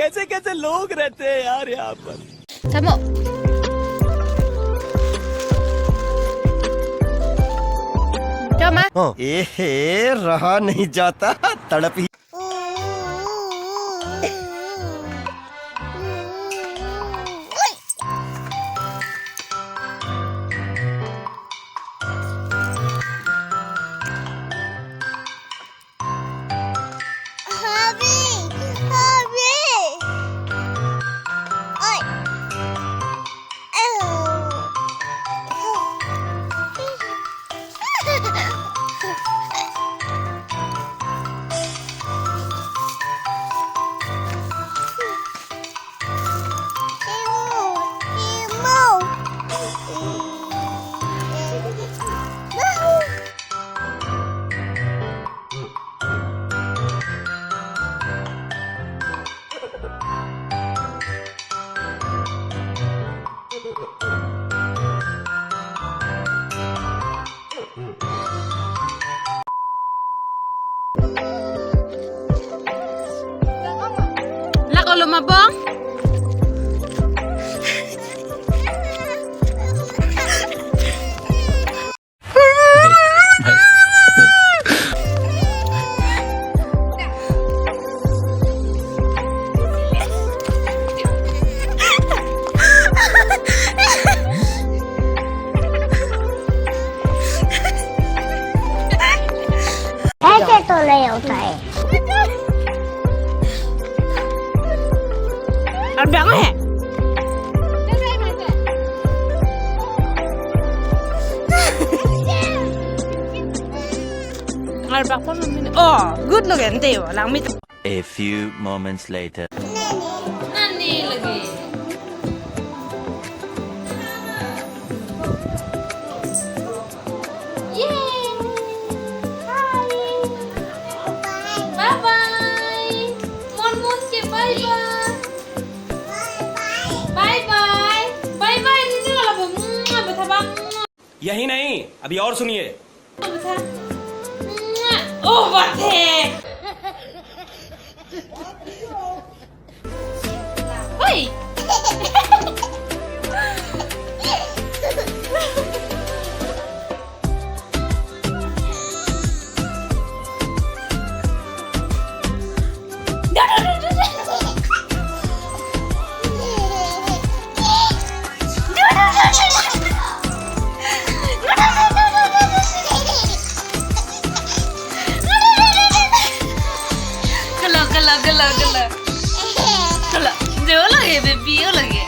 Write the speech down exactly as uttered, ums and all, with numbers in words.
कैसे कैसे लोग रहते हैं यार यहाँ पर। Tamo. Tama. Oh. एहे, रहा नहीं जाता, तड़प ही। Hurry, hurry. Oi. Ow. Lak olo ma bong? ऐसे तो नहीं होता है। Arbak hai. Arbak pon mini. Oh, good look and they lang mit. A few moments later. Nani lagi? Yay! Hi! Bye bye! Mon mon ke bye bye! Bye bye! Bye bye! Nini kalau bu, mwah, betha bang, mwah. यही नहीं, अभी और सुनिए। Betha. Mwah. Oh, bathe! Oi! Kelo, kelo, kelo, kelo. Kelo. Jo lagi, baby, jo lagi.